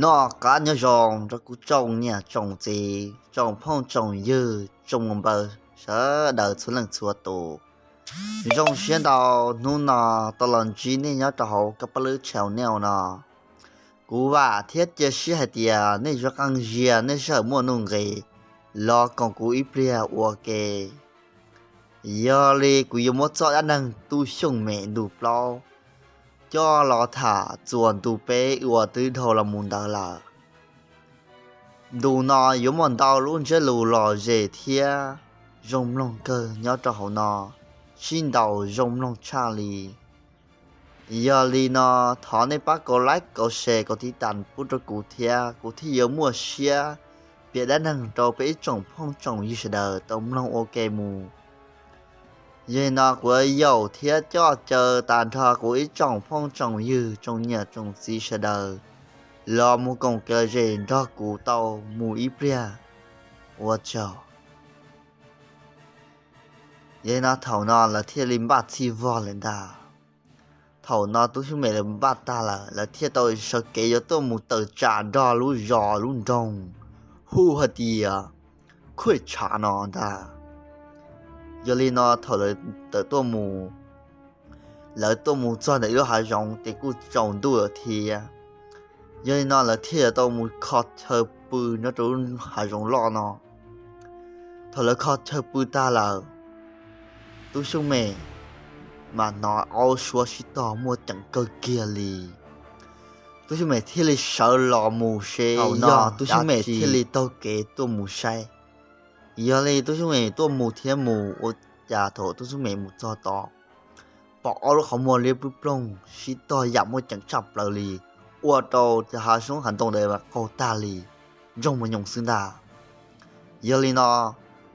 Noj qab nyob zoo rau kuv tsoom niam tsoom txiv, tsoom phooj tsoom ywg, tsoom npawg sawv daws txhua leej txhua tus. Zoo siab ntau, hnub no tau los ntsib nej nyob rau hauv kab pab lwb channel no. Kuv vam thiab cia siab hais tias nej yuav qee zias, nej sij hawm muaj nuj nqis los koom kuv ib pliag ua ke. Yog li kuv yuav muab txoj dab neeg Tub Xyooj Mem ntu plaub coj los tham txuas ntu peb uas twb dhau los mus ntawd lawm. Ntu no yuav muaj ntau lub ntsiab lus lom zem thiab zoo mloog kawg nyob rau hauv no, sib ntaus zoo mloog tshaj li. Yog li no, thov nej pab kaum like, kaum share, kaum tiv tas pub rau kuv thiab kuv thiaj yuav muaj siab piav dab neeg rau peb ib tsoom phooj tsoom ywg sawv daws tau mloog ua ke mus. Yog li no kuv yuav yaum thiab coj caw tas nrho kuv ib tsoom phooj tsoom ywg, tsoom niam tsoom txiv sawv daws los mus koom kev zem nrog kuv tau mus ib pliag. Ua tsaug. Yog li no thaum no lawv thiaj li npaj txhij vog lawm ntag. Thaum no Tub Xyooj Mem lawv npaj tag lawm, lawv thiaj tau sawv kev yuav tuaj mus tawm tsam nrog lub zos lub nroog hu hais tias Khuaj Tshav no ntag. Yog li no thaum lawv tawm tuaj mus, lawv tuaj mus txog ntawm ib lub hav zoov ces kuj tsaus ntuj lawm thiab. Yog li no lawv thiaj tau mus kho chaw pw nyob rau lub hav zoov loj no. Thaum lawv kho chaw pw tag lawm, Tub Xyooj Mem mas hnov ob suab sib tog muaj ceem kawg kiag li. Tub Xyooj Mem thiaj li sawv los mus seb yog Tub Xyooj Mem thiaj li taug kev tuaj mus saib. Yog li Tub Xyooj Mem tuaj mus thiab mus ua cas thaum Tub Xyooj Mem mus txog tod, pom ob lub qhov muag liab ploog ploog sib tog yam muaj ceem tshaj plaws li, ua rau cov hav zoov hav ntoo ntawd mas qaug tag li, ntsoog mus nyoos xwb ntag. Yog li no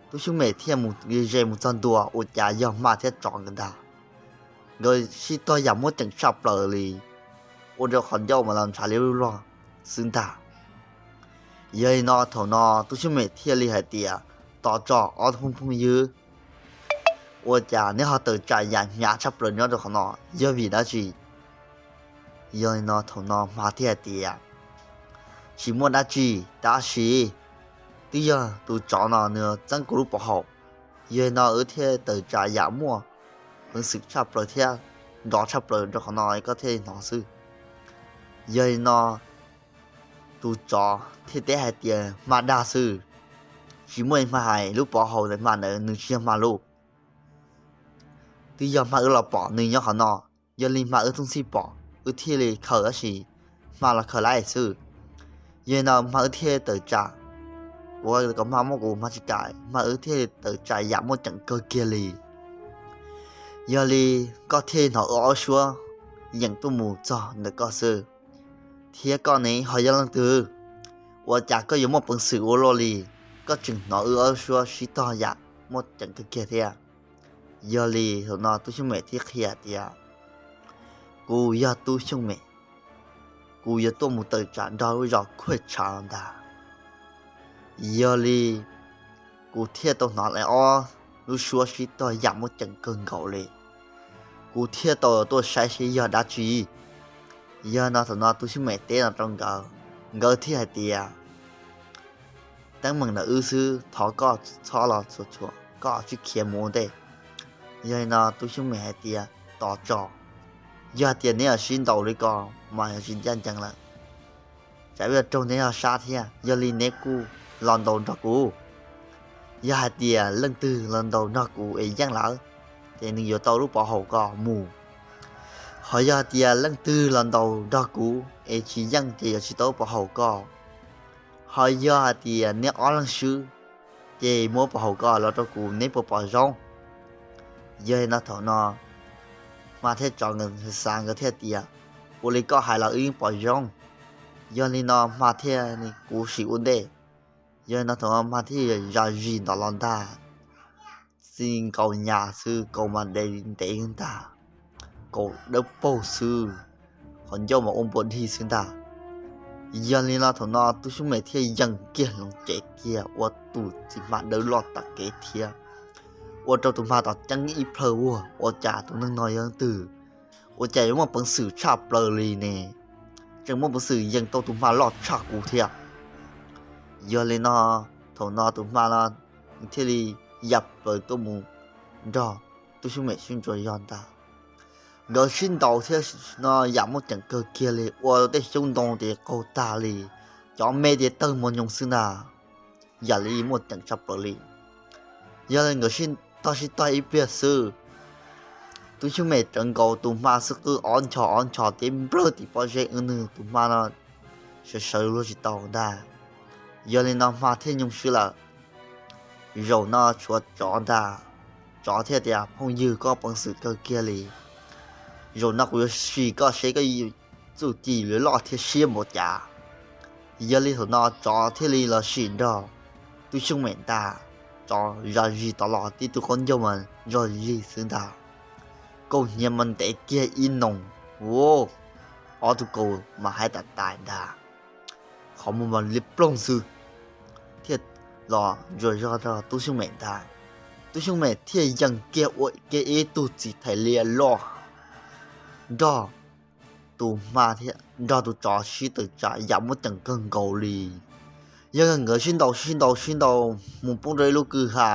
Tub Xyooj Mem thiaj mus ze mus txog ntua ua cas yog hma thiab tsov nkawd ntag. Nkawd sib tog yam muaj ceem tshaj plaws li, ua rau qhov ncauj mas los ntshav liab lub log xwb ntag. Yog li no thaum no Tub Xyooj Mem thiaj li hais tias, Tos tso ob phooj phooj ywg, ua cas neb ho tawm tsam yam hnyav tshaj plaws nyob rau qhov no yog vim dab tsi? Yog li no thaum no hma thiaj hais tias, Tsis muaj dab tsi, tab sis twb yog tus tsov no nws txeeb kuv lub pov haum, yog li no wb thiaj tawm tsam yam muaj peev xwm tshaj plaws thiab nrov tshaj plaws rau qhov no koj thiaj li hnov xwb. Yog li no tus tsov thiaj teb hais tias, Hma dag xwb, tsis muaj hma hais, lub pov haum ntawm hma ntawd nws tsis yog hma lub. Twb yog hma wb los pom nws nyob qhov no, yog li hma wb thooj txhij pom wb thiaj li khaws, tab sis hma los khaws lawm xwb. Yog li no hma wb thiaj tawm tsam, kuv kom hma muab kuv hma tsis kam, hma wb thiaj tawm tsam yam muaj ceem kawg kiag li. Yog li koj thiaj hnov wb ob suab yeem tuaj mus txog ntawm koj xwb. Thiab koj ne ho yog leej twg? Ua cas koj yuav muaj peev xwm ua luaj li, koj tseem hnov wb ob suab sib tog yam muaj ceem kawg kiag thiab? Yog li thaum no Tub Xyooj Mem thiaj qhia tias, Kuv yog Tub Xyooj Mem, kuv yuav tuaj mus tawm tsam nrog lub zos Khuaj Tshav ntag. Yog li kuv thiaj tau hnov lawv ob lub suab sib tog yam muaj ceem kawg nkaus li, kuv thiaj tau tuaj saib seb yog dab tsi. Yog no thaum no Tub Xyooj Mem teb no rau nkawd, nkawd thiaj hais tias, Teeb meem ntawm wb xwb, thov koj txhob los txhua txhua, koj tsis khiav mus ua ntej. Yog li no Tub Xyooj Mem hais tias, Tos tso, yog hais tias neb yuav sib ntaus li ko mas yog tsis ncaj ncees lawm. Tsam ib pliag raug neb ho sab thiab, yog li neb kuj los ntaus nrog kuv. Yog hais tias leej twg los ntaus nrog kuv es yeej lawm, ces nws yuav tau lub pov haum ko mus. Ho yog hais tias leej twg los ntaus nrog kuv es tsis yeej ces yuav tsis tau lub pov haum ko. Ho yog hais tias neb ob leeg swb, ces muab pov haum ko los rau kuv, neb puas pom zoo? Yog li no thaum no hma thiab tsov nkawd xav nkawd thiaj tias, Ua li koj hais los wb yeej pom zoo. Yog li no hma thiaj kuv sim ua ntej. Yog li no thaum no hma thiaj zam zis ntawm los ntag, txij nkaus nyas xwb, kaus mas ntev ntev ntag, kaus dawb paug xwb, qhov ncauj mas ua npua dig xwb ntag. Yog li no thaum no Tub Xyooj Mem thiaj yeem kiag hloov cev kiag ua tus txiv hma dawb loj tom kev thiab, ua rau tus hma tom ceeb ib plhaw vuag, Ua cas tus neeg no yog leej twg? Ua cas yuav muaj peev xwm tshaj plaws li ne? tseem muaj peev xwm yees tau tus hma loj tshaj kuv thiab. Yog li no, thaum no tus hma no thiaj li ya plaws tuaj mus nrog Tub Xyooj Mem sib ntsuas zog ntag. Nkawd sib ntaus thiab no yam muaj ceem kawg kiag li, ua tej xyoob ntoo ces qaug tag li, cov me ces tawg mos nyoos xwb ntag. Yam li muaj ceem tshaj plaws li. Yog li nkawd sib tog sib tog ib pliag xwb, Tub Xyooj Mem tsawv nkaus tus hma xwb qwb ob nchos ob nchos tib nplawg tim pob zeb wb nws tus hma no sawv sawv luag tsis tau ntag. Yog li no hma thiaj nyoo swb lawm. Zaum no tshuav tsov ntag. Tsov thiaj tias, Phooj ywg, koj peev xwm kawg kiag li. Zaum no kuv yuav sim koj seb koj txuj ci yuav loj thiab siab npaum cas. Yog li thaum no tsov thiaj li los sim nrog Tub Xyooj Mem ntag. Tsov zaj zis tod los tib tug qaub ncaug mas zog zis xwb ntag. Kaus hniav mas ntev kiag ib noos, ua ob tug kaus mas haib tas tais ntag. Qhov muag mas liab ploog xwb, thiaj los ntsuas zog rau Tub Xyooj Mem ntag. Tub Xyooj Mem thiaj yees kiag ua kiag ib tug txiv thais liab loj nrog tus hma thiab nrog tus tsov sib tawm tsam yam muaj ceem kawg nkaus li. Yog nkawd sib ntaus sib ntaus sib ntaus mus poob rau ib lub kwj ha,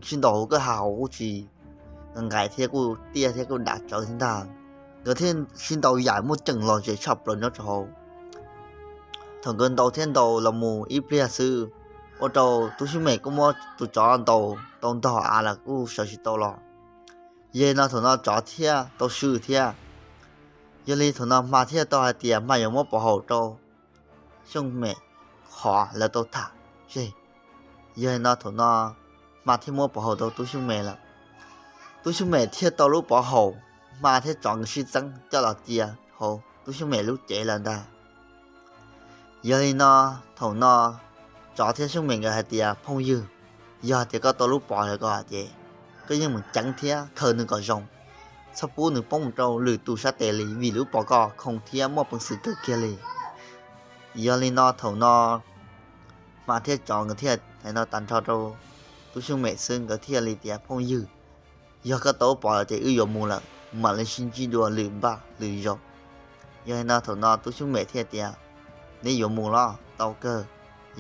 sib ntaus hauv kwj ha hauv kuj tsis nqaim thiab kuj tiaj thiab kuj dav tsawv thiab ntag. Nkawd thiaj sib ntaus yam muaj ceem lom zem tshaj plaws nyob rau hauv. Thaum nkawd ntaus thiab ntaus los mus ib pliag xwb, ua rau Tub Xyooj Mem kuj muab tus tsov ntaus tau ntog av lawm kuj sawv tsis tau los. Yog li no thaum no tsov thiaj tau swm thiab. Yog li thaum no hma thiaj tau hais tias hma yuav muab pov haum rau Xyooj Mem qhov lawv tau tham tseg. Yog li no thaum no hma thiaj muab pov haum rau Tub Xyooj Mem lawm. Tub Xyooj Mem thiaj tau lub pov haum, hma thiab tsov nkawd sib txeeb coj los cia hauv Tub Xyooj Mem lub cev lawm ntag. Yog li no thaum no tsov thiab Xyooj Mem nkawd hais tias, Phooj ywg, yog tias koj tau lub pov lawm ko ces koj yeej mus ceev thiab khaws nws kom zoo, txhob pub nws poob mus rau lwm tus sab tes li vim lub pov ko khoo thiab muaj peev xwm kawg kiag li. Yog li no thaum no hma thiab tsov nkawd thiaj hais no tag nrho rau Tub Xyooj Mem xwb nkawd thiaj li tias, Phooj ywg, yog koj tau lub pov lawm ces wb yuav mus lawm, mam li sib ntsib dua lwm npaj lwm zaus. Yog li no thaum no Tub Xyooj Mem thiaj tias, Neb yuav mus los tau kawg,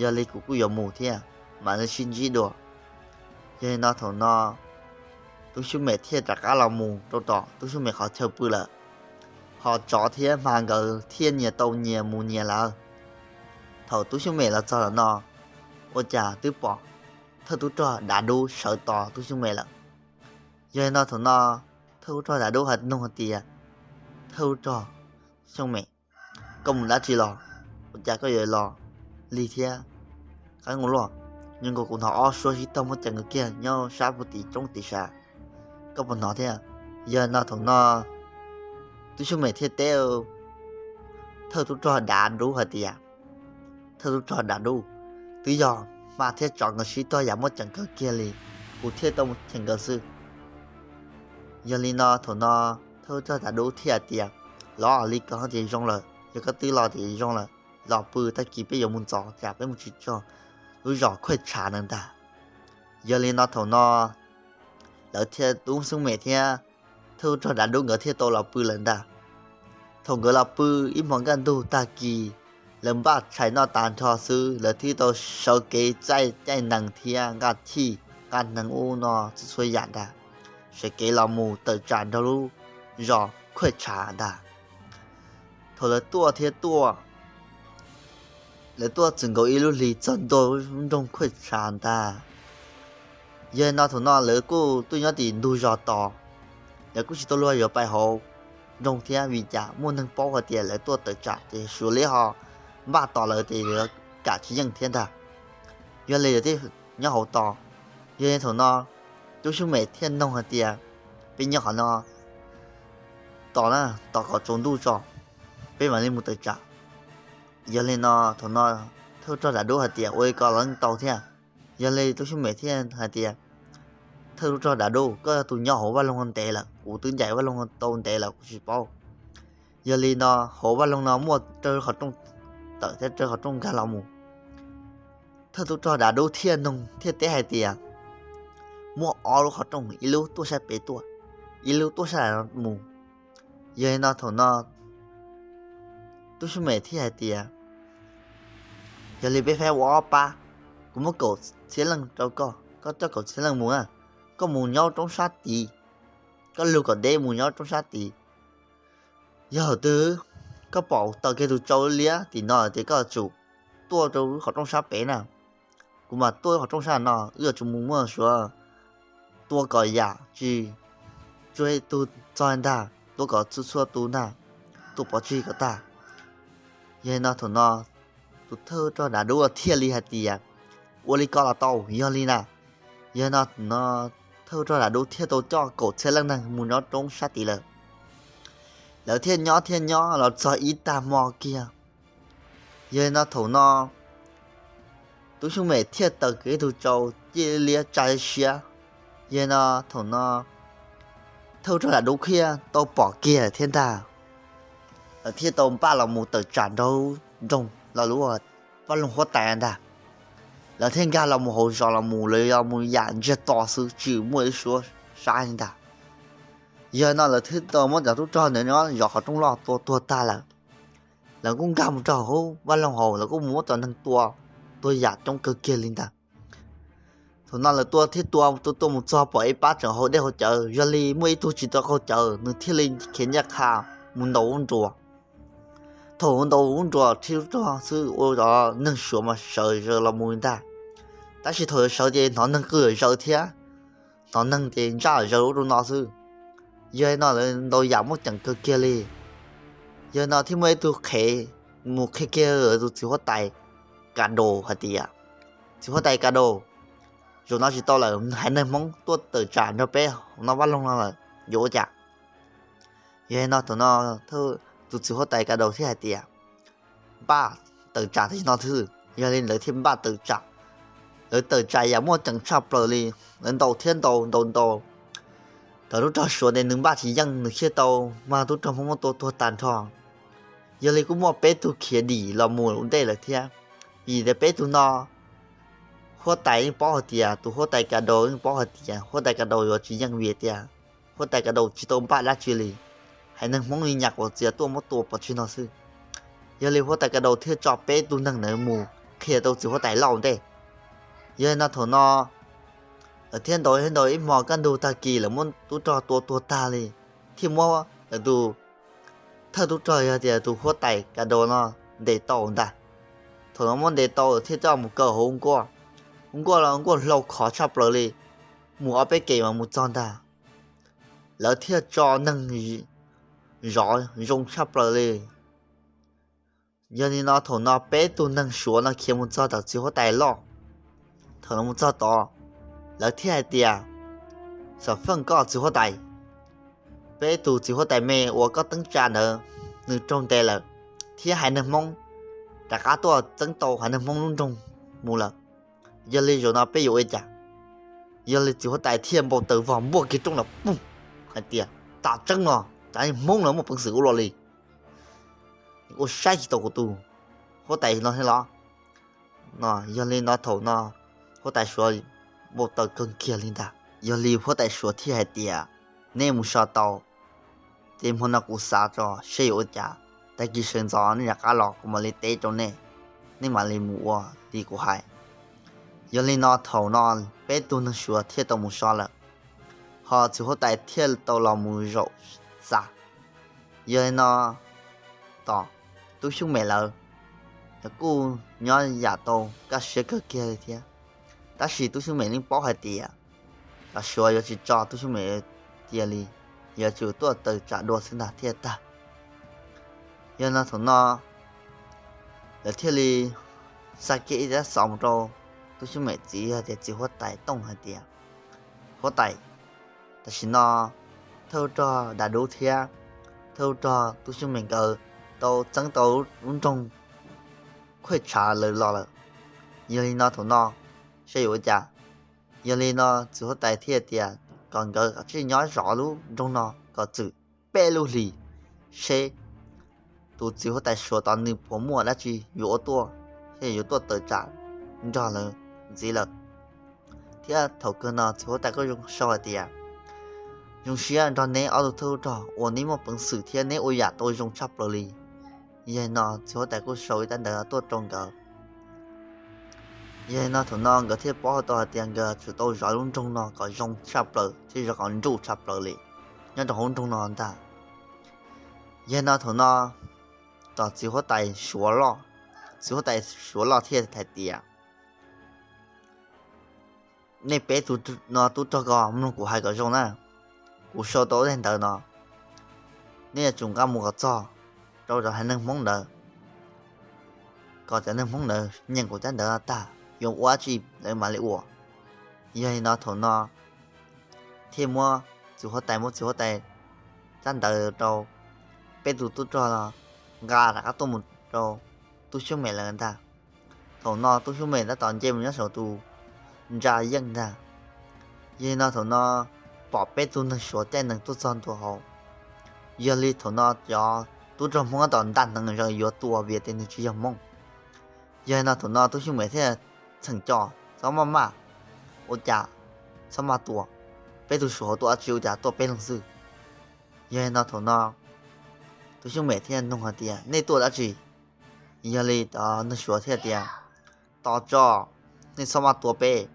yog li kuv kuj yuav mus thiab, mam li sib ntsib dua. Yog li no thaum no Tub Xyooj Mem thiaj rov qab los mus rau tom Tub Xyooj Mem qhov chaw pw lawm, ho tsov thiab hma nkawd thiaj nyias tau nyias mus nyias lawm. Thaum Tub Xyooj Mem los txog ntawm no, ua cas twb pom thawj tub rog dav dub sawv tos Tub Xyooj Mem lawm. Yog li no thaum no thawj tub rog dav dub hais noog hais tias, Thawj tub rog Xyooj Mem, koj mus dab tsi los? Ua cas koj yuav los lig thiab? Qab nqus luaj, nyob nkaus kuv hnov ob suab sib tog muaj ceem kiag nyob sab puag tim roob tim sav, koj puas hnov thiab? Yog li no thaum no Tub Xyooj Mem thiaj teb thawj tub rog dav dub hais tias, Thawj tub rog dav dub, twb yog hma thiab tsov nkawd sib tog yam muaj ceem kawg kiag li, kuv thiaj tau mus cheem nkawd xwb. Yog li no thaum no thawj tub rog dav dub thiaj hais tias, Los li ko ces zoo lawm, yog koj twb los ces zoo lawm, los pw, tag kis peb yuav mus ntxov tsam peb mus tsis txog lub zos Khuaj Tshav ntawd ntag. Yog li no thaum no lawv thiaj, Tub Xyooj Mem thiab thawj tub rog dav dub nkawd thiaj tau los pw lawm ntag. Thaum nkawd los pw ib hmo kaj ntug tag kis, lawv npaj tshais noj tas nrho xwb, lawv thiaj tau sawv kev txaij caij nees thiab nqaj chij nqaj hneev ub no txhua txhua yam ntag, sawv kev los mus tawm tsam nrog lub zos Khuaj Tshav ntag. Thaum lawv tuaj thiab tuaj, lawv tuaj txwm nkaus ib lub hlis txog ntua lub nroog Khuaj Tshav ntag. Yog li no thaum no lawv kuj tuaj nyob tim ntug zos tos, lawv kuj tsis tau luag yuav pais hauv nroog thiab vim cas muaj neeg paub hais tias lawv tuaj tawm tsam ces suav liab ho npaj tos lawv ces lawv kam tsis yeej thiab ntag. Yog li lawv thiaj nyob hauv tos. Yog li thaum no Tub Xyooj Mem thiaj noog hais tias, Peb nyob qhov no tos na, tos kom tsaus ntuj tso, peb mam li mus tawm tsam. Yog li no thaum no thawj tub rog dav dub hais tias, Ua li ko los yeej tau thiab. Yog li Tub Xyooj Mem thiaj hais tias, Thawj tub rog dav dub, koj yog tus nyob hauv vaj loog ntev lawm, kuv twb ncaim vaj loog tau ntev lawm kuv tsis paub. Yog li no hauv vaj loog no muaj raws qhov rooj tawm thiab raws qhov rooj nkag los mus. Thawj tub rog dav dub thiaj noog thiaj teb hais tias, Muaj ob lub qhov rooj, ib lub tuaj sab pem tuaj, ib lub tuaj sab mus. Yog li no thaum no Tub Xyooj Mem thiaj hais tias, yog li peb faib ua ob pab, kuv muab kaum txhiab leej rau koj, koj coj kaum txhiab leej mus na, koj mus nyob roob sab tid, koj lug kom deb mus nyob roob sab tid. Yog thaum twg koj pom taws kiag tus tsau liab tim no ces koj tsum tuaj rau qhov rooj sab pem na, kuv mas tuaj qhov rooj sab no, wb yuav tsum mus muaj suav tua kom yam tsis tsuag tug txog ntag, tua kom txhua txhua tus ntag, tua pov tseg kom tag. Yog li no thaum no tus thawj rog dav dub thiaj li hais tias, ua li ko los tau, yog li na. Yog li no thaum no thawj rog dav dub thiaj tau coj kaum txhiab leej neeg mus nyob roob sab tid lawm. Lawv thiaj nyob thiaj nyob los txog ib tag hmo kiag. Yog li no thaum no Tub Xyooj Mem thiaj taws kiag ib tug tsau ciaj liab tsa siab. Yog li no thaum no thawj rog dav dub thiaj tau pom kiag thiab ntag. Lawv thiaj tau npaj los mus tawm tsam nraug nroog los lub vaj loog huab tais ntag. Lawv thiaj nkag los mus hauv zos los mus, lawv yog mus yam ntsiag to xwb tsis muaj ib suab sab li ntag. Yog li no lawv thiaj tau muab cov tub rog ntawd nyob zov qhov rooj loj tua tuag tag lawm. Lawv kuj nkag mus rau hauv vaj loog hauv, lawv kuj mus muab cov neeg tua tuag yam coob kawg kiag li ntag. Thaum no lawv tua thiab tua tua tua mus txog pom ib pab tseem haus dej haus cawv, yog li muaj ib tug tsis tau qaug cawv, nws thiaj li khiav ncaj qha mus ntaus ub nruas. Thaum ntaus ub nruas thiab lub rog xwb ua cov neeg suav mas sawv zaws los mus li ntag. Tab sis thaum yuav sawv ces hnov neeg qw zaws thiab, hnov neeg ces ntsaj zaws ub rau no xwb. Yog li no lawv ntau yam muaj ceem kawg kiag li. Yog li no thiaj muaj ib tug qhev mus qhia kiag tus txiv huab tais Ka Daus hais tias, txiv huab tais Ka Daus, zaum no tsis tau lawm, haiv neeg Hmoob tuaj tawm tsam nrog peb hauv no vaj loog no lawm, yuav ua cas? Yog li no thaum no tus txiv huab tais Ka Daus thiaj hais tias, npaj tawm tsam tam sim no xwb. Yog li lawv thiaj npaj tawm tsam. Lawv tawm tsam yam muaj ceem tshaj plaws li, lawv ntaus thiab ntaus ntaus ntaus, thaum tub rog suav tes nws npaj tsis yeej nws thiaj tau mag tub rog Hmoob muab tua tuag tag nrho. Yog li kuj muaj peb tug khiav dim los mus ua ntej lawm thiab. Vim tias peb tug no huab tais yeej paub hais tias, tus huab tais Ka Daus yeej paub hais tias huab tais Ka Daus yuav tsis yeej vim tias huab tais Ka Daus tsis tau npaj dab tsi li, haiv neeg Hmoob li nyas quav txias tuaj muab tua pov tseg no xwb. Yog li huab tais Ka Daus thiaj tso peb tug neeg ntawd mus qhia tau txiv huab tais Lauj ntej. Yog li no thaum no lawv thiaj ntaus thiab ntaus ib hmo kaj ntug tag kis lawv muab tub rog tua tuag tag li, thiaj muab lawv tus thawj tub rog yog tias tus huab tais Ka Daus no ntes tau ntag. Thaum no muab ntes tau lawv thiaj coj mus kaw hauv nkuaj. Hauv nkuaj los nkuaj hlau khov tshaj plaws li, mus ob peb kem mas mus txog ntag. Lawv thiaj tso neeg zov zoo tshaj plaws li. Yog li no thaum no peb tug neeg suav no khiav mus txog tom txiv huab tais Lauj. Thaum no mus txog tod, lawv thiaj hais tias, xam feej koj txiv huab tais, peb tus txiv huab tais me uas koj teeb tsa ntawd nws raug ntes lawm, thiab haiv neeg Hmoob rov qab tuaj txeeb tau haiv neeg Hmoob lub nroog mus lawm. Yog li zaum no peb yuav ua li cas? Yog li txiv huab tais thiaj npau taws vog npuaj kiag rooj los pum hais tias, tam tseeb no cov Hmoob no muaj peev xwm ua luaj li, ua saib tsis tau kuv tus huab tais no thiab los? No, yog li no thaum no huab tais suav npau taws kawg kiag li ntag. Yog li huab tais suav thiaj hais tias, nej mus so tau, ces hmo no kuv xav tso seb yuav ua cas, tag kis sawv ntxov nej rov qab los kuv mam li teb rau nej, nej mam li mus ua li kuv hais. Yog li no thaum no peb tug neeg suav thiaj tau mus so lawm, ho txiv huab tais thiaj tau los mus zaum xav. Yog li no tos, Tub Xyooj Mem lawv kuj nyob yam tau kaj siab kawg kiag li thiab. Tab sis Tub Xyooj Mem yeej paub hais tias cov suav yuav tsis tso Tub Xyooj Mem cia li, yuav tsum tuaj tawm tsam dua xwb ntag thiaj tag. Yog no thaum no lawv thiaj li xa kiag ib tab xov mus rau Tub Xyooj Mem txiv yog tias txiv huab tais Tooj hais tias, huab tais, tam sim no thawj rog Dav Dub thiab thawj rog Tub Xyooj Mem nkawd tau txeeb tau lub nroog Khuaj Tshav lawv los lawm. Yog li no thaum no saib yuav ua cas? Yog li no txiv huab tais thiaj tias kom nkawd tsij nyob zov lub nroog no kom txwm peb lub hlis, seb tus txiv huab tais suav tod nws puas muaj dab tsi yuav ua tuaj, thiaj yuav tuaj tawm tsam nrog lawv ntxiv lawm. Thiab thaum kawg no txiv huab tais kuj zoo sau hais tias, zoo siab nrog neb ob tug thawj rog uas neb muaj peev xwm thiab neb ua yam tau zoo tshaj plaws li. Yog li no txiv huab tais kuj sau ib tsab ntawv tuaj rau nkawd. Yog li no thaum no nkawd thiaj paub tau hais tias nkawd tsum tau zov lub nroog no kom zoo tshaj plaws thiab zov kom nruj tshaj plaws li nyob rau hauv nroog no ntag. Yog li no thaum no tom txiv huab tais Suav loj, txiv huab tais Suav loj thiaj hais tias, nej peb tus no tub rog ko mloog kuv hais kom zoo na. Kuv sau tau daim ntawv no, nej yuav tsum nqa mus kom txog rau cov haiv neeg Hmoob ntawd, kom cov neeg Hmoob ntawd nyeem kuv tsab ntawv tag yuav ua dab tsi lawv mam li ua. Yog li no thaum no thiaj muab, txiv huab tais muab txiv huab tais tsab ntawv rau peb tus tub rog no nqa rov qab tuaj mus rau tub Xyooj Mem lawv ntag. Thaum no tub Xyooj Mem tab tom nce mus nyob saum tus ntsa yeej ntag. Yog li no thaum no pom peb tug neeg Suav caij nees tuaj txog ntua hauv. Yog li thaum no cov tub rog Hmoob tab tom nta hneev zoo yuav tua vim tias nws tsis yog Hmoob. Yog li no thaum no tub Xyooj Mem thiaj txheem co, txhob maj maj, ua cas txhob maj tua, peb tug Suav hauv tuaj dab tsi ua cas tuaj peb leeg xwb. Yog li no thaum no tub Xyooj Mem thiaj nug hais tias nej tuaj dab tsi? Yog li cov neeg Suav thiaj tias, tos tso, nej txhob maj tua peb,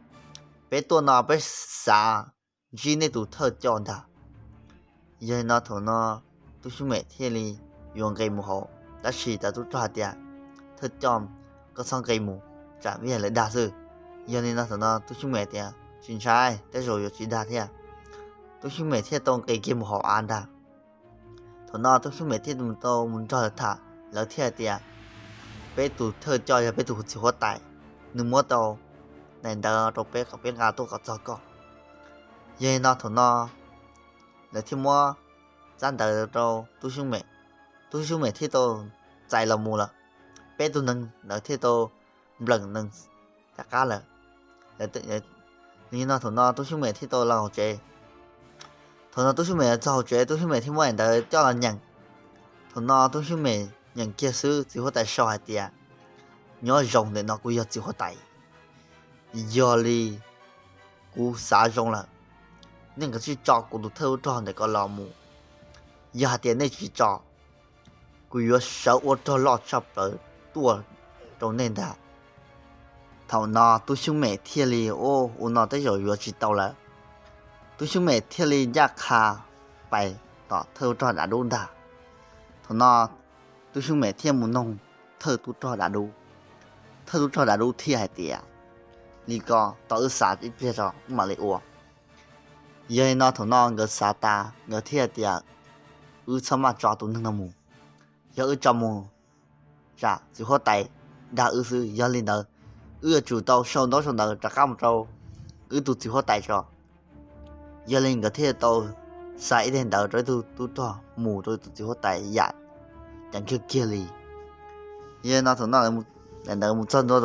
peb tuaj no peb xav ntsib nej tus thawj coj ntag. Yog li no thaum no tub Xyooj Mem thiaj li yuav nqis mus hauv, tab sis cov tub rog hais tias, thawj coj, koj txhob nqis mus, tsam vim yog lawv dag xwb. Yog li no thaum no tub Xyooj Mem tias tsis ntshai, tej zaum yuav tsis dag thiab. Tub Xyooj Mem thiaj tau nqis kiag mus hauv av ntag. Thaum no tub Xyooj Mem thiaj tau mus nrog lawv tham, lawv thiaj hais tias, peb tus thawj coj yog peb tus txiv huab tais, nws muab tau daim ntawv rau peb kom peb nqa tuaj kom txog koj. Yog li no thaum no lawv thiaj muab tsab ntawv rau tub Xyooj Mem, tub Xyooj Mem thiaj tau txais los mus lawm. Peb tug neeg ntawd thiaj tau npleem nees rov qab lawm. Yog li no thaum no tub Xyooj Mem thiaj tau los hauv tsev. Thaum no tub Xyooj Mem txog hauv tsev, tub Xyooj Mem thiaj muab daim ntawv coj los nyeem. Thaum no tub Xyooj Mem nyeem kiag xwb txiv huab tais sau hais tias, nyob zoo, ntawm no kuv yog txiv huab tais. Yog li kuv xav zoo lawm, nej kav tsij tso kuv tus thawj tub rog ntawm ko los mus. Yog hais tias nej tsis tso, kuv yuav sawv ua rog loj tshaj plaws tuaj rau nej ntag. Thaum no tub Xyooj Mem thiaj li, ua no tej zaum yuav tsis tau lawm. Tub Xyooj Mem thiaj li ncaj qha pais tom thawj tub rog dav dub ntag. Thaum no tub Xyooj Mem thiaj mus noog thawj tub rog dav dub. Thawj tub rog dav dub thiaj hais tias, li ko, tos wb xav ib pliag tso wb mam li ua. Yog li no thaum no nkawd xav tas nkawd thiaj tias, wb txhob maj tso tus neeg no mus. Yog wb tso mus, tsam txiv huab tais dag wb xwb. Yog li ntawd, wb yuav tsum tau sau ntaub sau ntawv rov qab mus rau wb tus txiv huab tais tso. Yog li nkawd thiaj tau xa ib daim ntawv rau ib tug tub rog mus rau tus txiv huab tais yam ceev kiag kiag li. Yog li no thaum no daim ntawv mus txog ntua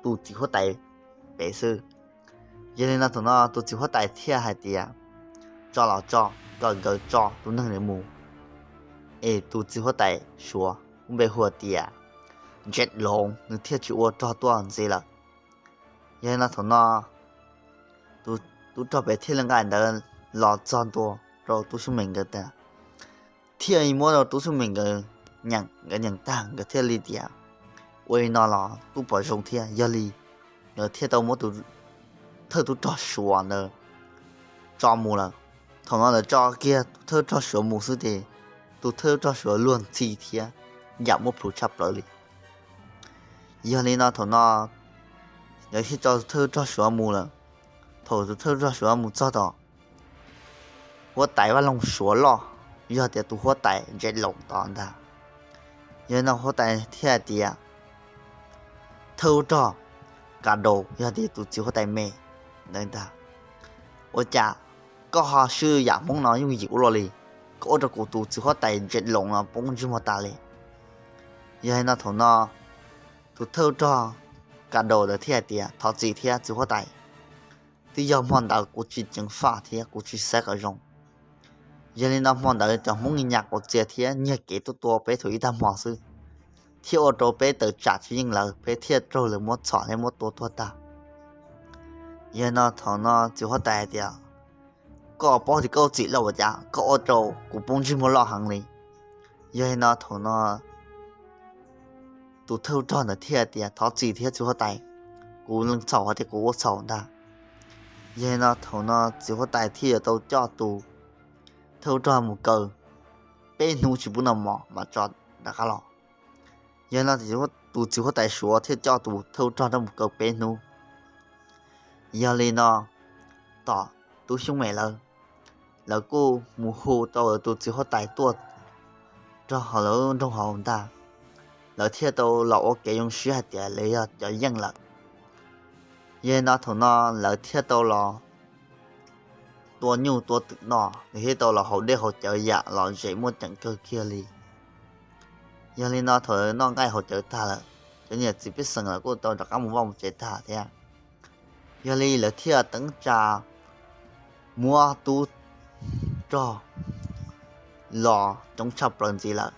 tus txiv huab tais pem xwb. Yog li no thaum no tus txiv huab tais thiaj hais tias, tso los tso, kom nkawd tso tus neeg ntawd mus. Es tus txiv huab tais Suav npe hu tias Jet Loov, nws thiaj tsis ua rog tuaj ntxiv lawm. Yog li no thaum no tus tub rog pem thiaj li nqa ntawv los txog ntua rau tub Xyooj Mem nkawd tas, thiaj muab rau tub Xyooj Mem nkawd nyeem, nkawd nyeem tag nkawd thiaj li tias, ua li no los kuj pom zoo thiab. Yog li nkawd thiaj tau muab tus thawj tub rog Suav ntawd tso mus lawm. Thaum no lawv tso kiag tus thawj tub rog Suav mus xwb ces tus thawj tub rog Suav luag ntxhi thiab yam muaj plhus tshaj plaws li. Yog li no thaum no nkawd thiaj tso tus thawj tub rog Suav mus lawm. Thaum tus thawj tub rog Suav mus txog tom huab tais vaj loog Suav loj, yog tias tus huab tais Jet Loov tod ntag. Yog li no huab tais thiaj hais tias, thawj tub rog Kas Daus, yog tias tus txiv huab tais me ntawd ntag, ua cas koj ho swb yam Hmoob no yooj yim ua luaj li? Koj ua rau kuv tus txiv huab tais Jet Loov no poob ntsej muag tas li. Yog li no thaum no tus thawj tub rog Kas Daus ntawd thiaj hais tias, thov txim thiab txiv huab tais, twb yog hmo ntawd kuv tsis ceev faj thiab kuv tsis xav kom zoo. Yog li no hmo ntawd cov Hmoob nyas quav txias thiab nyiag kev tuaj tua peb thaum ib tag hmo xwb, thiaj ua rau peb tawm tsam tsis yeej lawv, peb thiaj raug lawv muab txhom thiab muab tua tuag tag. Yog li no thaum no txiv huab tais hais tias, koj paub tias koj txim lawm ua cas koj ua rau kuv poob ntsej muag loj heev li. Yog li no thaum no tus thawj ub rog ntawd thiaj tias, Thov txim thiab txiv huab tais, kuv lees txhaum hais tias kuv ua txhaum ntag. Yog li no thaum no txiv huab tais thiaj yuav tau coj tus thawj ub rog mus kaw peb hnub tsis pub noj mov mam tso rov qab los. Yog li no tus txiv huab tais suav thiaj coj tus thawj ub rog rov mus kaw peb hnub. Yog li no tom Tub Xyooj Mem lawv, lawv kuj mus hu tau lawv tus txiv huab tais tuaj rau hauv lawv nroog hauv ntag. Lawv thiaj tau los ua kev zoo siab hais tias lawv yog cov yeej lawm. Yog li no thaum no lawv thiaj tau los tua nyuj tua twm noj, lawv thiaj tau los haus dej haus cawv yam lom zem muaj ceem kawg kiag li. Yog li no thaum lawv noj nqaij haus cawv tag lawm, cov niam txiv pej xeem lawv kuj tau rov qab mus vaj mus tsev tag thiab. Yog li lawv thiaj teeb tsa muab tub rog los coob tshaj plaws ntxiv lawm.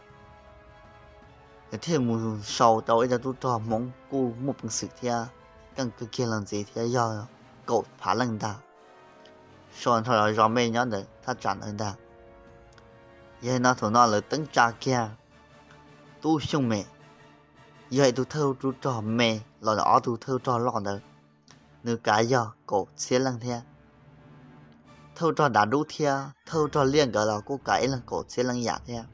Lawv thiaj mus sau tau ib co tub rog Hmoob kuj muaj peev xwm thiab keej kawg kiag los ntxiv thiab yog kaum phav leej ntag, sau nrho zov me nyob ntawm thaj tsam ntawd ntag. Yog li no thaum no lawv teeb tsa kiag Tub Xyooj Mem, yog ib tug thawj tub rog me los ntawm ob tug thawj rog loj ntawd, nws kav yog kaum txhiab leej thiab. Thawj rog Dav Dub thiab thawj rog Liaj nkawd los kuj kav ib leeg kaum txhiab leej yam thiab.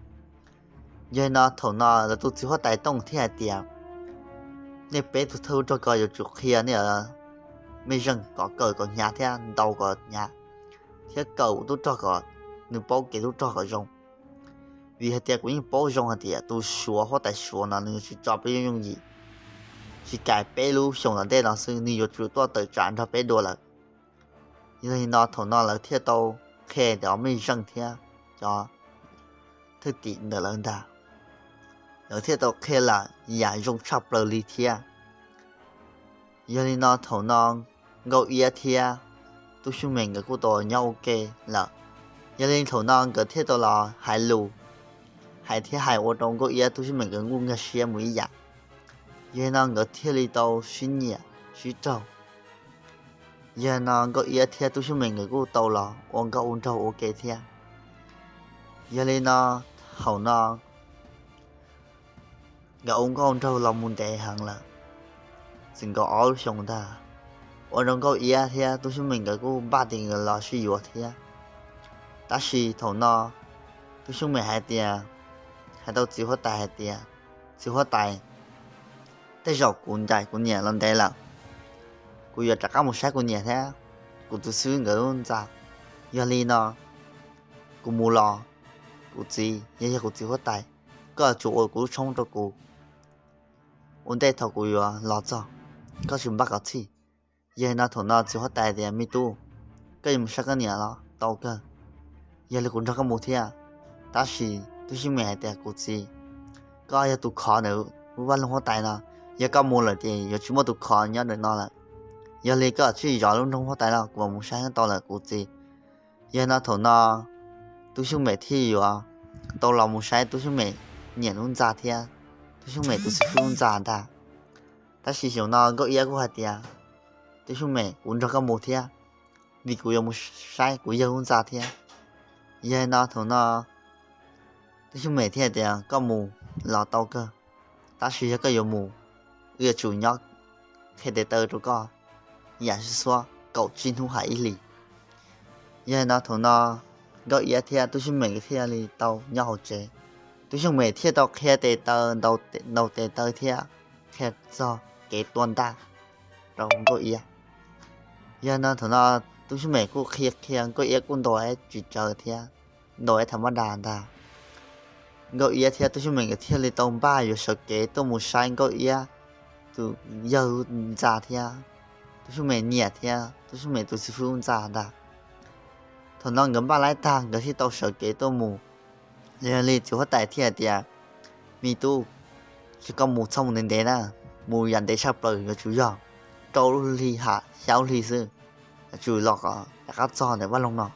Yog li no thaum no lawv tus txiv huab tais Tooj thiaj hais tias, Nej peb tug thawj tub rog ko yuav tsum qhia nej mej zeej kom kawm kom hnyav thiab ntaus kom hnyav, thiab kawm tub rog kom nws paub kev tub rog kom zoo. Vim hais tias kuv yeej paub zoo hais tias tus suav huab tais suav no nws tsis tso peb yooj yooj yim, tsis kaim peb lub xyoo tom ntej no xwb nws yuav tsum tuaj tawm tsam nrog peb dua lawm. Yog li no thaum no lawv thiaj tau qhia cov mej zeej thiab cov thwj tim ntawm lawv ntag, lawv thiaj tau qhia lawm yam zoo tshaj plaws li thiab. Yog li no thaum no Nkauj Iab thiab Tub Xyooj Mem nkawd kuj tau nyob ua ke lawm. Yog li thaum no nkawd thiaj tau los hais lus, hais thiab hais ua rau Nkauj Iab Tub Xyooj Mem nkawd kuj nkag siab mus ib yam. Yog li no nkawd thiaj li tau sib nyiam sib raug. Yog li no Nkauj Iab thiab Tub Xyooj Mem nkawd kuj tau los ua nkauj ua nraug ua ke thiab. Yog li no thaum no nkawd ua nkauj ua nraug los mus ntev heev lawm, txwm nkaus ob lub xyoo ntag, ua rau Nkauj Iab thiab Tub Xyooj Mem nkawd kuj npaj tias nkawd los sib yuav thiab. Tab sis thaum no Tub Xyooj Mem hais tias, hais rau txiv huab tais hais tias, Txiv huab tais, tej zaum kuv ncaim kuv niam los ntev lawm, kuv yuav rov qab mus saib kuv niam thiab kuv tus xib hwb nkawd lub ntxa. Yog li no kuv mus los, kuv txiv, yog yog kuv txiv huab tais, koj yuav tsum ua kuv lub tshoob rau kuv. Ua ntej thaum kuv yuav los txog, koj tsis npaj kom txhij. Yog li no thaum no txiv huab tais tias, Me tub, koj yuav mus saib koj niam los tau kawg, yog li kuv nrog koj mus thiab. Tab sis Tub Xyooj Mem hais tias, Kuv txiv, koj yog tus khov ntawm lub vaj loog huab tais no, yog koj mus lawm ces yuav tsis muaj tus khov nyob ntawm no lawm. Yog li koj tsij zov lub nroog huab tais los kuv mam mus saib tau lawm kuv txiv. Yog li no thaum no Tub Xyooj Mem thiaj yuav tau los mus saib Tub Xyooj Mem niam lub ntxa thiab Tub Xyooj Mem tus xib hwb lub ntxa ntag. Tab sis xyoo no Nkauj Iab kuj hais tias, Tub Xyooj Mem, kuv nrog koj mus thiab, vim kuv yuav mus saib kuv yawg lub ntxa thiab. Yog li no thaum no Tub Xyooj Mem thiaj tias, Koj mus los tau kawg, tab sis yog koj yuav mus, wb yuav tsum nyob qhia tes taw rau koj yam sib xuab kaum tsib hnub hais ib hlis. Yog li no thaum no Nkauj Iab thiab Tub Xyooj Mem thiaj li tau nyob hauv tsev. Tub Xyooj Mem thiaj tau qhia tes taw, ntaus tes taw thiab qhia txog kev tua ntaj rau Nkauj Iab. Yog li no thaum no Tub Xyooj Mem kuj qhia qhia Nkauj Iab kuj ntaus tsis tsawg thiab, ntaus tham mab das ntag. Nkauj Iab thiab Tub Xyooj Mem nkawd thiaj li tau npaj yuav sawv kev tuaj mus saib Nkauj Iab tus yawg ntxa thiab Tub Xyooj Mem niam thiab Tub Xyooj Mem tus xib hwb ntxa ntag. Thaum no nkawd npaj laib tag nkawd thiaj tau sawv kev tuaj mus. Yog li txiv huab tais thiaj hais tias, Me tub, ces koj mus txhob mus ntev ntev na, mus yam ntev tshaj plaws yuav tsum yog rau lub hli ham xya lub hli xwb, yuav tsum los kom rov qab txog ntawm vaj loog no,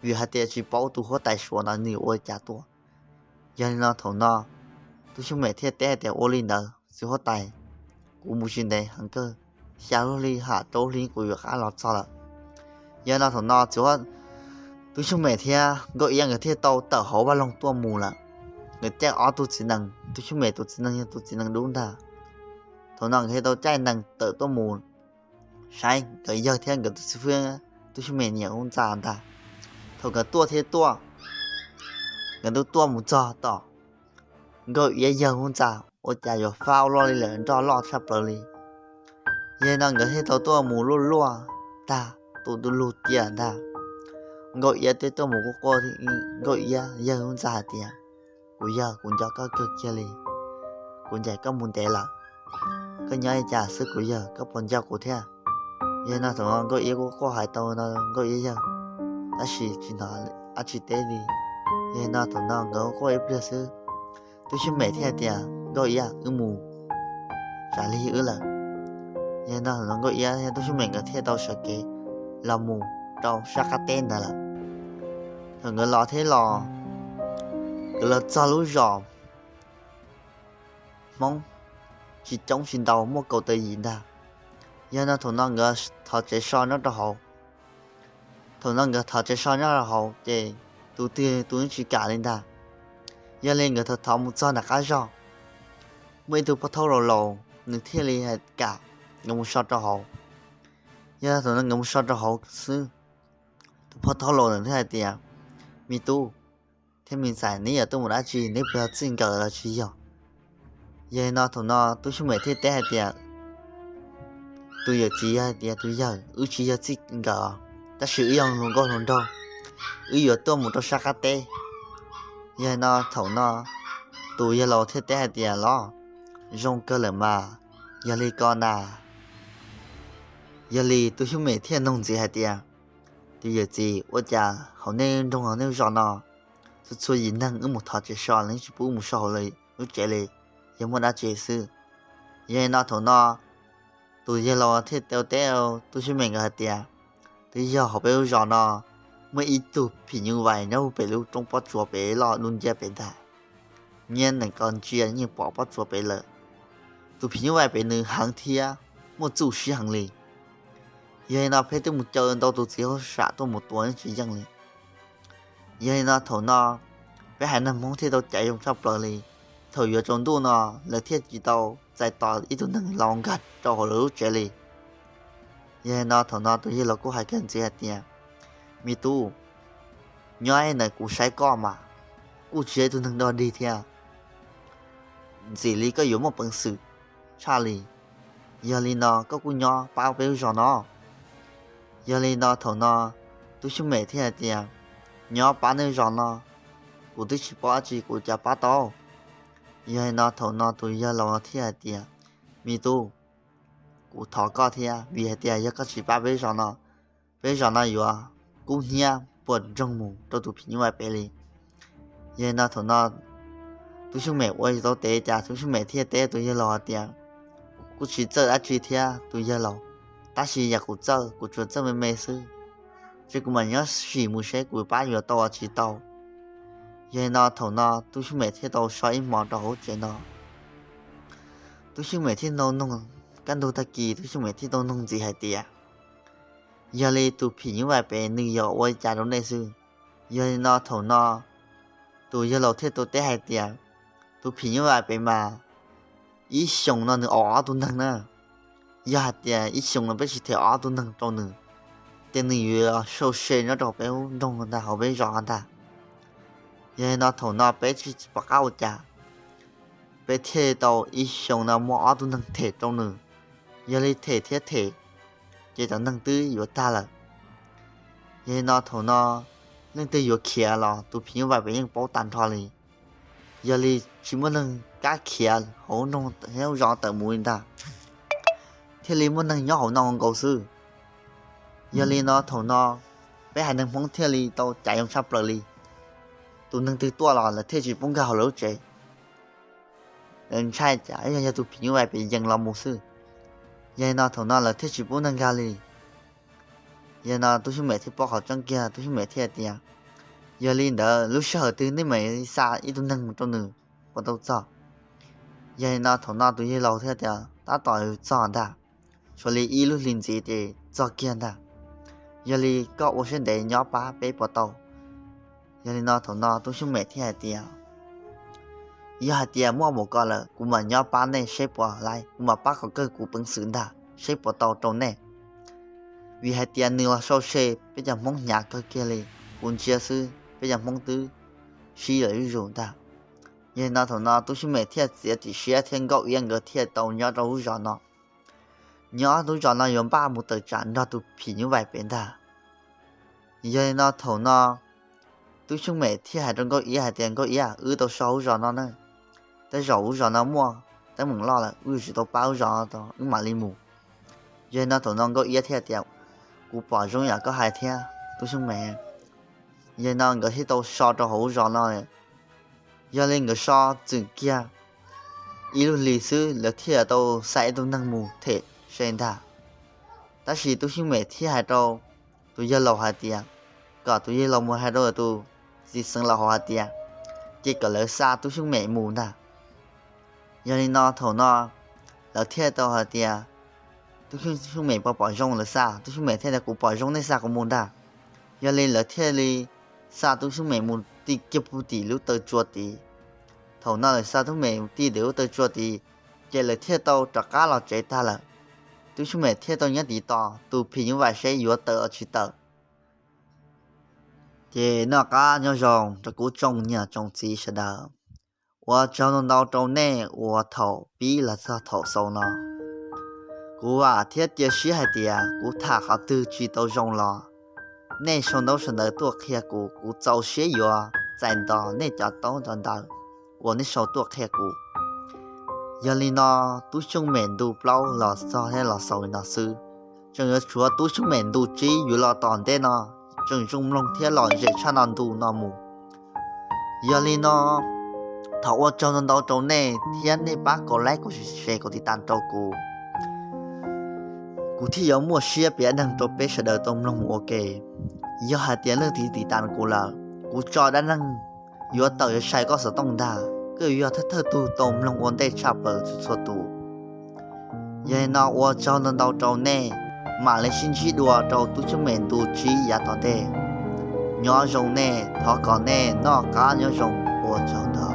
vim hais tias tsis paub tus huab tais suav no nws yuav ua li cas tuaj. Yog li no thaum no Tub Xyooj Mem thiaj teb hais tias, Ua li ntawd txiv huab tais, kuv mus tsis ntev heev kawg, xya lub hli ham rau lub hli kuv yuav rov qab los txog lawm. Yog li no thaum no txiv huab, Tub Xyooj Mem thiab Nkauj Iab nkawd thiaj tau tawm hauv vaj loog tuaj mus lawm. nkawd caij ob tug txiv nees, Tub Xyooj Mem tus txiv nees yog tus txiv nees dub ntag. Thaum no nkawd thiaj tau caij nees tawm tuaj mus saib nkawd yawg thiab nkawd tus xib fwb, Tub Xyooj Mem niam hub ntxa ntag. Thaum nkawd tuaj thiab tuaj, nkawd twb tuaj mus txog tom Nkauj Iab yawg hub ntxa, ua cas yuav fab ua luaj li lawm, nroj loj tshaj plaws li. Yog li no nkawd thiaj tau tuaj mus luaj luaj tag, tus tus lug cia ntag. Nkauj Iab twb tuaj mus quaj quaj, Nkauj Iab yawg hub ntxa hais tias, kuv yawg, kuv nco koj kawg kiag li, kuv ncaim koj mus ntev lawm, koj nyob li cas xwb kuv yawg, koj puas nco kuv thiab? Yog li no thaum no Nkauj Iab quaj quaj hais tau no, Nkauj Iab yawg, tab sis tsis hnov dab tsi teb li. Yog li no thaum no nkawd quaj ib pliag xwb, Tub Xyooj Mem thiaj hais tias, Nkauj Iab, wb mus, tsam lig wb lawm. Yog li no thaum no Nkauj Iab thiab Tub Xyooj Mem nkawd thiaj tau sawv kev los mus rau sab qab teb ntawd lawm. Thaum nkawd los thiab los, nkawd los txog lub zos Hmoob tsis coob tsis ntau, muaj kaum tawm yim ntag. Yog li no thaum no nkawd thov tsev so nyob rau hauv. Thaum no nkawd thov tsev so nyob rau hauv ces tus twg tus yeej tsis kam li ntag. Yog li nkawd thov thov mus txog nram qab zog, muaj ib tug pog thaub laus laus nws thiaj li kam nkawd mus so rau hauv. Yog thaum no nkawd mus so rau hauv xwb, tus pog thaub laus ntawd thiaj hais tias, me tub thiab me ntxhais, neb yuav tuaj mus dab tsi, neb puas yog txij nkawm los tsis yog? Yog li no thaum no Tub Xyooj Mem thiaj teb hais tias, tus yawm txiv yog hais tias, tus yawg, wb tsis yog txij nkawm, tab sis wb yog hluas nkauj hluas nraug, wb yuav tuaj mus rau sab qab teb. Yog li no thaum no tus yawg laus thiaj teb hais tias, los zoo kawg lawm mas, yog li ko na. Yog li Tub Xyooj Mem thiaj nug ntxiv hais tias, tus yawm txiv, ua cas hauv nej nroog hauv nej zos no txhua txhua yim neeg wb mus thov tsev so los yeej tsis pub wb mus so hauv lub tsev li, yog muaj dab tsi xwb? Yog li no thaum no tus yawg laus thiaj tau teb Tub Xyooj Mem nkawd hais tias, twb yog hauv peb lub zos no muaj ib tug phim nyuj vais nyob pem lub roob pob tsuas pem loj dub nciab pem ntag. Nyiab nees ko ntsia yeej pom pob tsuas pem lawm. Tus phim nyuj vais pem nws heev thiab muaj txuj siab heev li. Yog li no peb twb mus caw ntau tus txiv hauj sam tuaj mus tua yeej tsis yeej li. Yog li no thaum no peb haiv neeg Hmoob thiaj tau caiv zoo tshaj plaws li. Thaum yuav tsaus ntuj no lawv thiaj tsis tau txais tos ib tug neeg los nkag rau hauv lawv lub tsev li. Yog li no thaum no tus yawg laus kuj hais kiag ntxiv hais tias, me tub, nyob ntawm kuv saib koj mas kuj tsis yog ib tug neeg dog dig thiab, ntxim li koj yuav muaj peev xwm tshaj li. Yog li no koj kuj nyob pab peb lub zos no. Yog li no thaum no Tub Xyooj Mem thiaj hais tias, nyob pab nej zos no, kuv twb tsis paub dab tsi kuv cas pab tau. Yog li no thaum no tus yawg laus thiaj hais tias, me tub, kuv thov koj thiab, vim hais tias yog koj tsis pab peb zos no, peb zos no yuav kub hnyiab puas ntsoog mus rau tus phim nyuj vais pem li. Yog li no thaum no Tub Xyooj Mem ua tsis tau tes cas Tub Xyooj Mem thiaj teb tus yawg laus hais tias, kuv kuj tsis txawj dab tsi thiab tus yawg laus, tab sis yam kuv txawj kuv tsuas txawj me me xwb, ces kuv mam nyob sim mus seb kuv pab yuav tau los tsis tau. Yog li no thaum no Tub Xyooj Mem thiaj tau so ib hmo rau hauv tsev no. Tub Xyooj Mem thiaj tau noog, kaj ntug tag kis Tub Xyooj Mem thiaj tau noog ntxiv hais tias, yog li tus phim nyuj vais pem nws yog ua li cas rau nej xwb? Yog li no thaum no tus yawg laus thiaj tau teb hais tias, tus phim nyuj vais pem mas ib xyoos no nws ua ob tug neeg na. Yog hais tias ib xyoos no peb tsis them ob tug neeg rau nws, ces nws yuav sau se nyob rau peb lub nroog ntag, hauv peb zos ntag. Yog li no thaum no peb tsis pom qab ua cas, peb thiaj tau ib xyoos no muab ob tug neeg them rau nws. Yog li them thiab them, ces cov neeg twb yuav tag lawm. Yog li no thaum no leej twg yuav khiav los tus phim nyuj vais pem yeej paub tag nrho li. Yog li tsis muaj neeg kam khiav hauv nroog thiab zos tawm mus li ntag, thiaj li muaj neeg nyob hauv no nkaus xwb. Yog li no thaum no peb haiv neeg Hmoob thiaj li tau caiv zoo tshaj plaws li. Tus neeg twg tuaj los lawv thiaj tsis pub nkag hauv lawv lub tsev. Lawv ntshai tsam yog, yog tus phim nyuj vais pem yees los mus xwb. Yog li no thaum no lawv thiaj tsis pub neeg nkag li. Yog li no Tub Xyooj Mem thiaj paub qhov tseeb kiag, Tub Xyooj Mem thiaj tias, yog li ntawd lub sij hawm twg nej mam li xa ib tug neeg mus rau nws puas tau txog? Yog li no thaum no tus yawg laus thiaj tias, tab tom txog ntag, tshuav li ib lub hlis ntxiv ces txog kiag ntag. Yog li koj ua siab ntev nyob pab peb puas tau? Yog li no thaum no Tub Xyooj Mem thiaj hais tias, Yog hais tias muaj mus ko lawm, kuv mam nyob pab nej seb puas laib, kuv mam pab kom kawg kuv peev xwm ntag, seb puas tau rau nej. Vim hais tias nws los sau se, peb cov Hmoob hnyav kawg kiag li, kuv ntsia xwb peb cov Hmoob twb sib lawm zuj zus ntag. Yog li no thaum no Tub Xyooj Mem thiaj txiav txim siab thiab Nkauj Iab nkawd thiaj tau nyob rau lub zos no. Nyob lub zos no yuav npaj mus tawm tsam nrog tus phim nyuj vais pem ntag. Yog li no thaum no Tub Xyooj Mem thiaj hais rau Nkauj Iab hais tias, Nkauj Iab, wb tau so lub zos no na, tej zaum lub zos no muaj teeb meem loj lawm, wb yuav tsum tau pab lub zos no, wb mam li mus. Yog li no thaum no Nkauj Iab thiaj tias, kuv pom zoo yam koj hais thiab Tub Xyooj Mem. Yog li no nkawd thiaj tau so rau hauv lub zos no. Yog li nkawd so txwm kiag ib lub hlis xwb lawv thiaj tau xa ib tug neeg mus them se ntag. Tab sis Tub Xyooj Mem thiaj hais rau tus yawg laus hais tias, kom tus yawg laus mus hais rau tus txiv xeev laus hauv hais tias, ces kom lawv xa Tub Xyooj Mem mus ntag. Yog li no thaum no lawv thiaj tau hais tias, Tub Xyooj Mem puas pom zoo lawv xa? Tub Xyooj Mem thiaj tias, kuv pom zoo nej xa kuv mus ntag. Yog li lawv thiaj li xa Tub Xyooj Mem mus ti kiag pug tim lub taw tsua tid. Thaum no lawv xa Tub Xyooj Mem mus ti tim lub taw tsua tid, ces lawv thiaj tau rov qab los tsev tag lawm. Tub Xyooj Mem thiaj tau nyob tiv tos tus phim nyuj vais seb yuav tawm los tsis tawm. Ces noj qab nyob zoo rau kuv tsoom niam tsoom txiv sawv daws. Ua tsaug ntau ntau rau nej uas thaum pib los txog thaum xaus no. Kuv vam thiab cia siab hais tias kuv tham qhov twg tsis tau zoo los nej sau ntaub sau ntawv tuaj qhia kuv, kuv txaus siab yuav txais nto nej cov ntaub cov ntawv uas nej sau tuaj qhia kuv. Yog li no, Tub Xyooj Mem ntu plaub los txog thiab los xaus li no xwb. Tseem yuav tshuav Tub Xyooj Mem ntu tsib yuav los tom ntej no, tseem zoo mloog thiab lom zem tshaj no ntu no mus. Yog li no, thov ua tsaug ntau ntau rau nej thiab nej pab kaum like, kaum share, kaum tiv tam rau kuv, kuv thiaj yuav muaj siab piav dab neeg rau peb sawv daws tau mloog mus ua ke. Yog hais tias leej twg tiv tam kuv lawm, kuv tso dab neeg yuav tawm yuav sai koj xov tooj ntag, koj yuav yog thawj thawj tug tau mloog ua ntej tshaj plaws txhua txhua tus. Yog li no ua tsaug ntau ntau rau nej, mam li sib ntsib dua rau Tub Xyooj Mem ntu tsib yav tom ntej. Nyob zoo nej, thov kom nej noj qab nyob zoo, ua tsaug ntau.